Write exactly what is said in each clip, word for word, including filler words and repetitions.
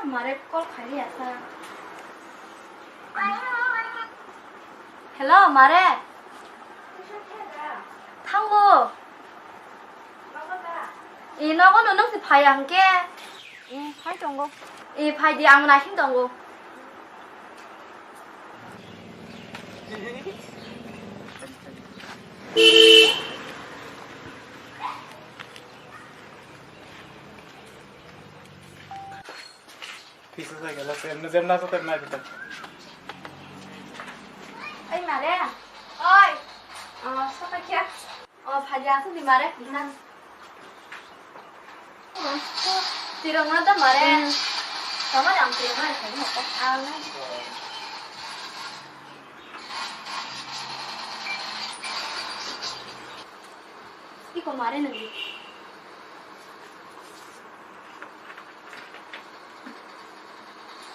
Mare call khaili asa. Hello, mare. Thango. E, nogo no nung si phai ang ke. E, phai tongo. E, phai di, ang naising tongo. Pisa sa gela, sem na, sem na, sa ter na, pisa. Ai, mare. Oi. Ah, sa pa kya? Oh, phai di, asuk di, mare. Na. Tirang na da, mare. Tama jam tirang na, sa ni. Ah, na. Iko mare nang.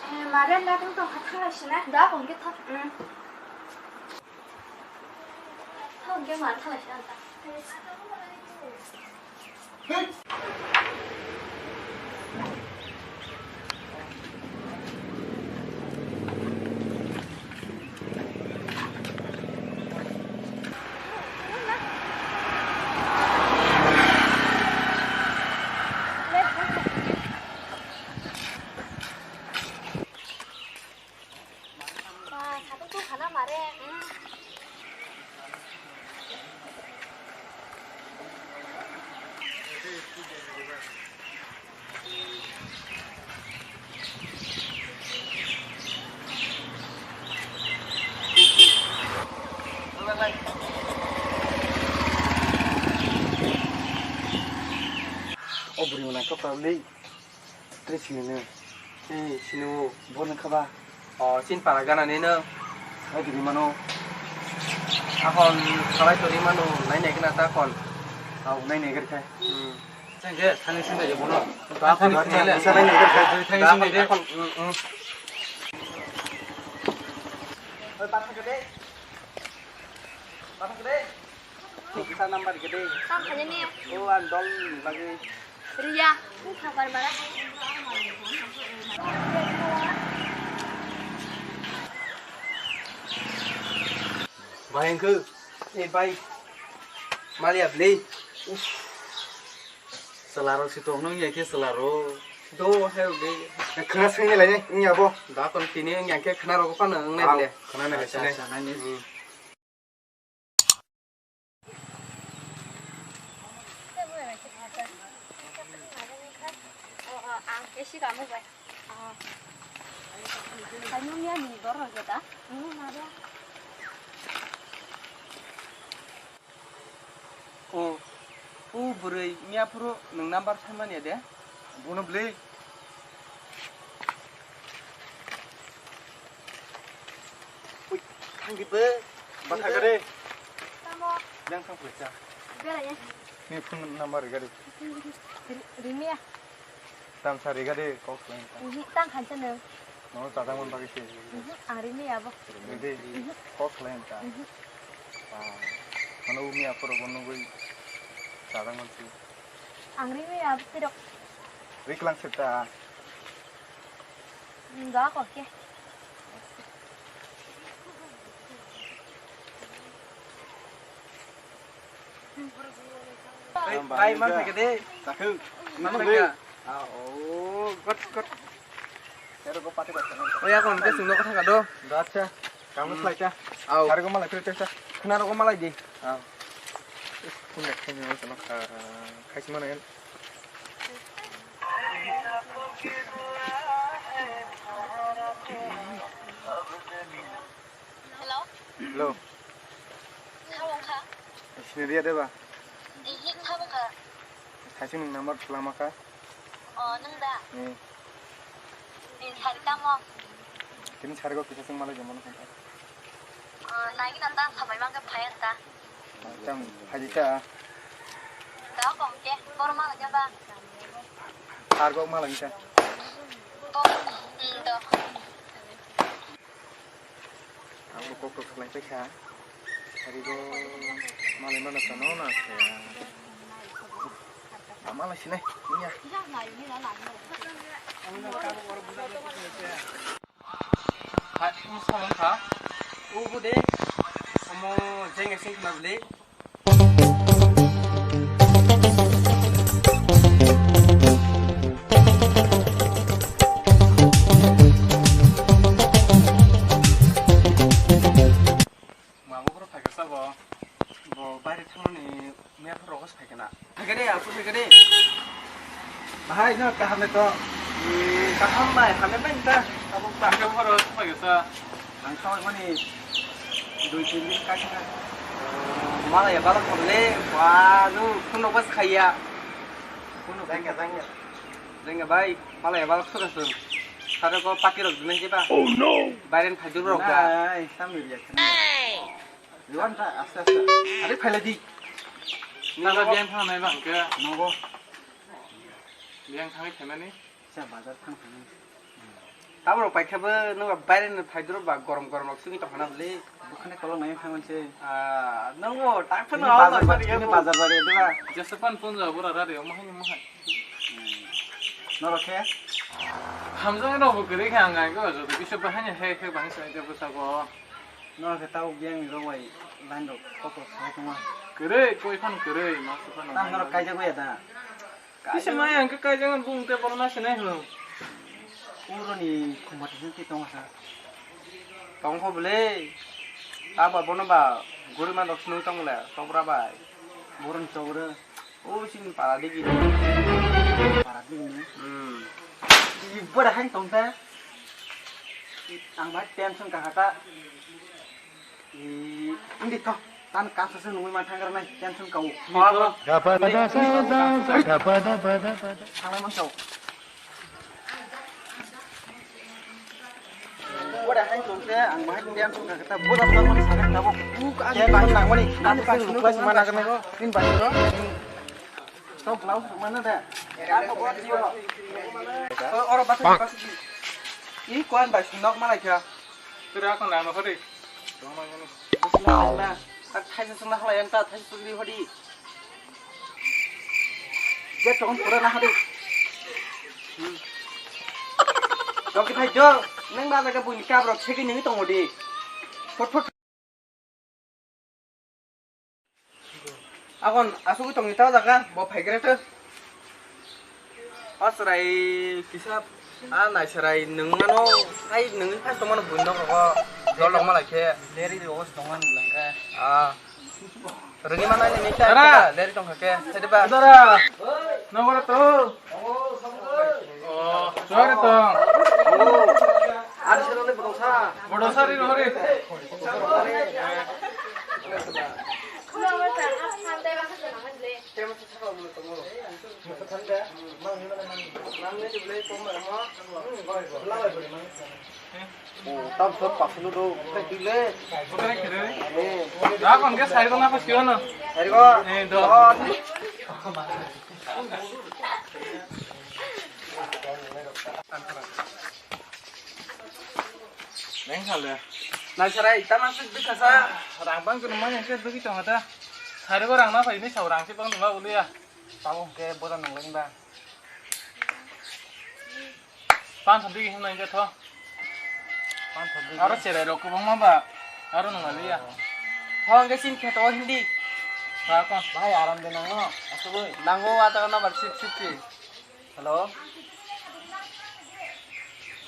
Eh, mare na tong tong kha thalai sina. Da kong ke tha. Hmm. Tha kong ke mare thalai sina ta. Ba, satung tu khana mare. Hmm. O bwrwi mwnai kok ta le. Tre sini ne. Ei, sini o. Bo nang kha ba? O, sin para gana ni no. Sai di mano. Akon salai tori mano, nai nai gana ta kon. Au, nai nai gana kai. Hmm. Chang je, thani sin de bono. Ba, thani sin de. Sa nai nai gana kai. Thani sin de. Akon, hmm, hmm. Oi, ba thang de. Ba thang de. Kisa number gede. Tang khani ni. O, ang dol lagi. Riya, ni khabar bara. Bahai engkhe. Eh, bai. Mali abli. Selaro si tong nang ya ke selaro. Do, hai de. Khna sing ni lai ni, ya bo. Da kon tini yang ke khna ro ko pan nang ne. Khna ne. Acha, acha, nai ni. Hmm. O, o bwrwi miya phuru nwng number sai manya de? Bono bwlwi. Ui, thang di bo. Bwkha gari. Tamo. Yang thang pwisa. Bera ya. Ni phone number gari. Ri-, Rimia. Tam sa ri gari kok khlai ta. Ihi, tang khan chano. No chajang man bagwi se. Ihi, ang Rimia bo. Ri di. Ihi. Kok khlai ta. Ihi. Ah, mano umi apor bo nugui chajang man si. Ang Rimia bo tirok. Riklang seta. Enggak kok ya. Bai, bai, man thake de. Takhuk. Man thake. Ah, oh, got, got. Oi, ako, ang kasing no kotha ka do. Acha, kamu khlai cha. Au. Sari ko malai phirte cha. Khna ro ko malai di. Au. Khun da khun no kono kha, khaisi mano. Hello? Hello. Thabong kha? Sini dia deba? Ihi, thabong kha. Thaising number lama kha? O, nwng da? Hmm. Din sari tamo? Tini sari go kisa sing malai jemon kha. O, nagi nanda sabai mangke phai anta. Tam phai ta. Da kong ke, bor malai ba? Sar go malai ta. Kong, hmm, do. Ang bo kok kok khlai paikha. Ari bo malai mano tano na khe. Ama lai sinai, iya. Hai, omo samung kha. Obo de. Omo jeng eseng khna bwle. Mabo phoro phaikha sabo, bo baire thangmani miya phoro rogos phaikha na. Phaikha de, aphuru phaikha de. Bahai no kaham de to. Kaham bai, hamya bai ta. Abo phaikha phoro phaikha sa. Ang thawai mani dui tin din kaisa. Malaya balok khorle, ba nu phunok bas khaiya. Phunok jangya, jangya. Jangya bai, malaya balok sura sung. Sare ko pati rok dinai jeba. Oh no. Bairen phajur rok ba. Nai, sambil ya. Liwan ta, aste aste. Are phailai di. Nang biang thang nai bang ke. Nogo. Biang thang khaimani. Sa bazar thang thang. Tabro paikha bo nang baire ni phaidro ba gorom gorom rok sugwi tong khana bwle. Bukhane kolok nai thang manse. Ah, nang bo tak phano bazar ba, bazar ba de ba. Jesa pan pun ja bura ra de, omo hai, omo hai. Norok khe? Hamjang rok bo kwrwi khe ang ang ko joto kisa bahai ni hai khe bahai sai de bwsa ko. Norok khe tabuk yang rok bai line rok kotor sai tongma. Kwrwi, koi phano kwrwi, ma se phano. Tam norok kaijak ya da. Kisa mai ang khe kaijak bung te borok na sinai hwno. Uro ni khumba twi twi tong sa. Tong kho bwle. Aba bono ba guri ma dok sinung tong le, tobra bai. Boroni tobra. O sini para digi. Para digi ni. Hmm. Ibara hai tong ta. Ang bai tension ka kata. Indi to, tan kasa se nungwi man thangkar nai, tension kau. Indi to. Thanglai man kau. Boda hai tong se, ang bahai tension ka kata, boda sa mani sa kata bo. Ku ka ke bang nang mani, kan ka sunu ka mana ka nai. Nin bai ro. Sok lau mana da. Ka ko bo di ro. Oro bas bas. I kuan bai nok mana kya. Kira ko na no hori. Bismillah. Tak thaisa sungna halai yang ta thaisa sugri hodi. Je tong pura na hadi. Dok di phai jo. Neng ba jaga buini kabrok segi neng tong hodi. Phot phot. Akon asugwi tongni ta jaga, bo phaigra to. O chwrai kisa, a nai chwrai nwng mano, hai nwngwi phai tongmano buino koko, dol rok malai khe. Leri rok tongmani langkha. Ah. Rwngwi mano nini ta, leri tongkha khe, sede ba. Dara. Nongora to. Oh, sorry to. Ari sero le bodosa. Bodosa ri hori. Tam sot pasulu do, dile. Rakon ke saigo na ko siyo no. Saigo. Eh, do. Neng sale. Nai sarai, tama sik dikasa. Rang bang kuno manya ke dugi tong ada. Sari ko rang na pai ni sau rang si bang nungla uli ya. Tamo ke boda nungla ni ba. Pan sandi him nai jatho. Pan sandi. Aro cherai rok kubang ma ba. Aro nungla li ya. Hong ke sin kheto hindi. Rakon. Bahai aram de nango. Asugoi. Nango ata na bar sip sip ki. Hello.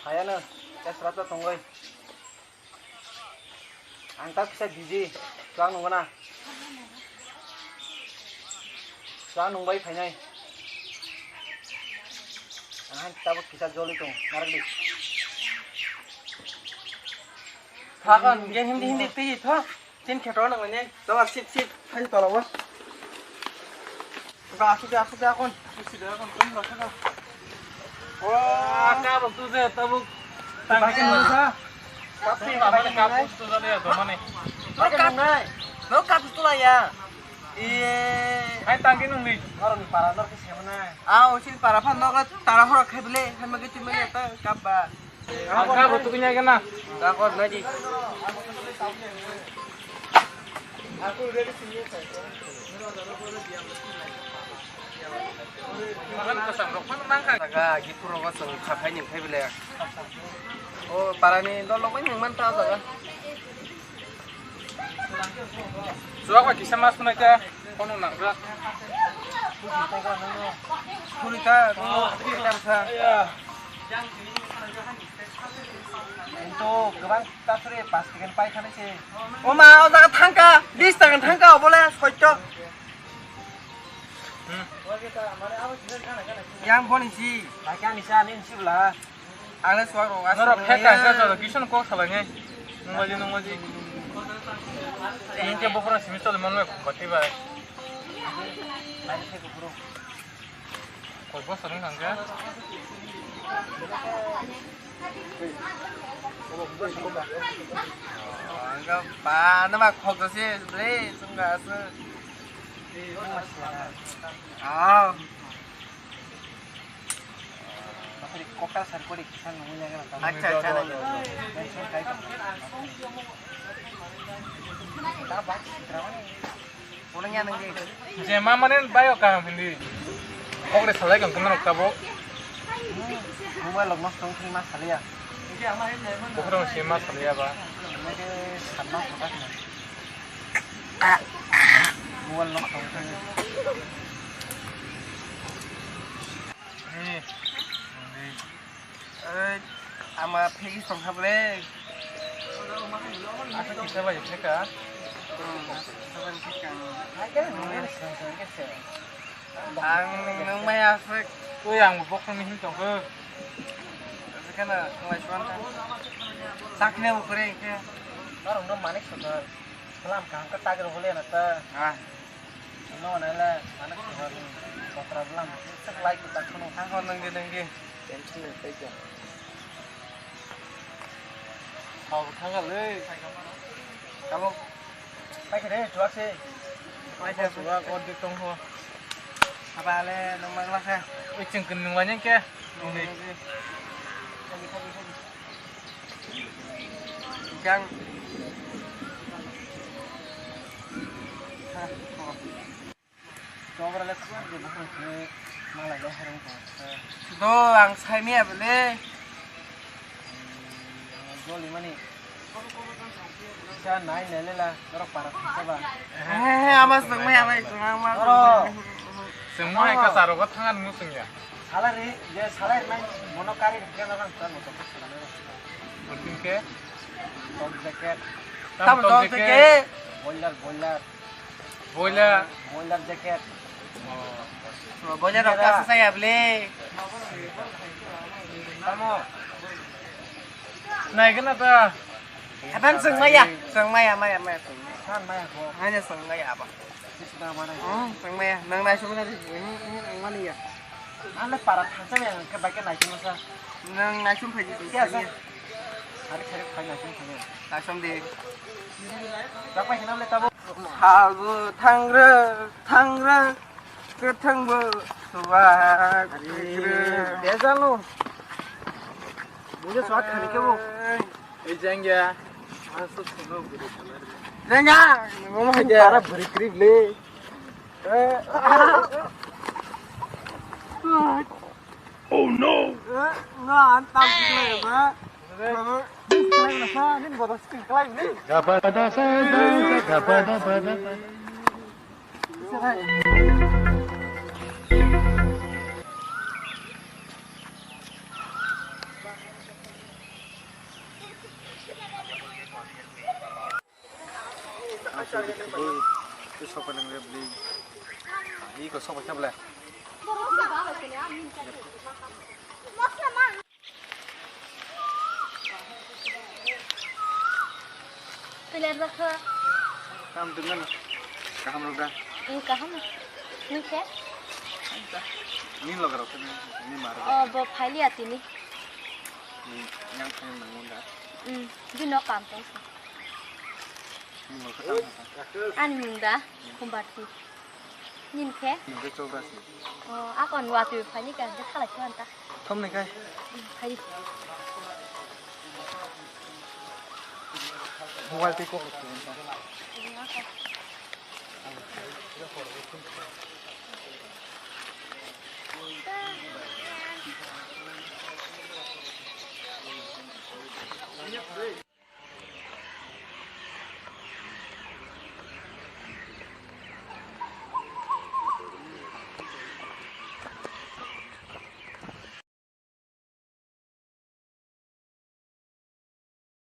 Hayano, test rata tongoi. Ang ta kisa busy, chuang nungna. Chuang nungbai phainai. Ang hai tabuk kisa joli tong, narak di. Thakan, ge hindi hindi twi tho. Tin kheto nang ne. Tawar sip sip. Hai tola wa. Ba, asuk de, asuk de, akon. Asuk de, akon, kon lo, saka. Wah, ka bok tu je, tabuk. Tangki nung sa. Tapi mama ni kapu tu je, do mane. Lo kap, lo kap tu la ya. Iye. Hai tangki nung ni. Orang para nor ke siapa na? Ah, usil para fan nor tara horo khai bele, hai magi tu magi ta kap ba. Angka bo tukunya kena. Takot lagi. Jaga gipur rogo chwng khaphai ni khai bele. O parani dol rok bai nang man ta jaga. Chuwak bai kisa mas phunai ta, phone nang jak. Phunai ta, nung phunai ta sa. Ento kwbang ta suri pas tikan pai khani se. O ma, o jaga thangka, bis takan thangka, obole soito. Yang boni si, bai kani sa, nin si bla. Ang le suak rok aswk norok phek ya. Kaisa jora kisa no kok salai nai. Nungbaji, nungbaji. Ini ke bokra simi chole manwe khati bai. Koi bosor wng thangkhe. Ang ba nama khok se bre sungga aswk. Ah. Bakari kokta sar kori kisan nungui lagi na. Acha, acha, nang. Ulang ya nang di. Je ma mane bayo kaham hindi. Kokre salai kang kumna rok tabok. Mobile log mas tong thing mas salia. Bukhro si mas salia ba. Nake sanma khotak na. Mobile nok tong thang. Ni. Ei, ama phegi song kha ble. Asa kisa bai pheka. Hmm, asa kisa bai pheka. Ang nung mai aswk. Oi, ang bo bokhorok ni him tong khe. Asa kana nung lai suan kha. Sakne bo kore khe. Norok no manik sodor. Salam kaham khe tagir hole na ta. Ah. No, nai le, ano, kotra blam, sek lai ko tak kono. Thang hon nang di, nang di. Tension le, tei ko. Hau, thang le. Tamo. Pai kere, tuak se. Pai se, tuak, ko di tong ho. Apa le, nang mang lah se. Oi, cheng ken nung wanyang ke. Nung di. Jang. Tobra le kuar je bukhung sini malai le hereng tong. Do ang sai mia bele. Joli mani. Sa nai nai lela, norok para thangsa ba. He, he, ama sung mai, ama sung, ama sung. Oro. Sung mai ka saro ko thangan mu sung ya. Salary, je salary mai mono kari ke na kan tan moto. Putin ke? Top jacket. Tam top jacket. Boiler, boiler. Boiler. Boiler jacket. Oh. Boiler rok kasa saya beli. Tamo. Nai kena ta. Apan sung maya, sung maya, maya, maya, sung maya. San maya ko. Hanya sung maya apa? Sisi na mana? Hmm, sung maya. Nang nai sung maya. Ini, ini nang mana ya? Ang le para thangsa ya, ke bai ke nai sung sa. Nang nai sung phaji sung. Ke asa? Hari hari phai nai sung sa. Nai sung di. Dapai kenam le tabo. Hago thangra, thangra, kwthangbo suwak. Are, bejalo. Bujhe swak khani kebo. Ei jangya. Jangya. Mama hai para beri krip le. Oh no. No, antam krip le ba. Iko sopa khe bwle. Pilar bakha. Kam dengan kaham roda. Ini kaham. Ini khe? Ini lo garok ini mar. Oh, bo phaili atini. Ini yang khe nang munda. Hmm, di no kam tong. Ini lo kata. Ani munda, Khumbarti. Nin khe? Nin khe Chobrasi. Oh, akon watwi phaini ka, hwnkhe khalai khe manta. Thomni khai. Phai. Mobile tei kok.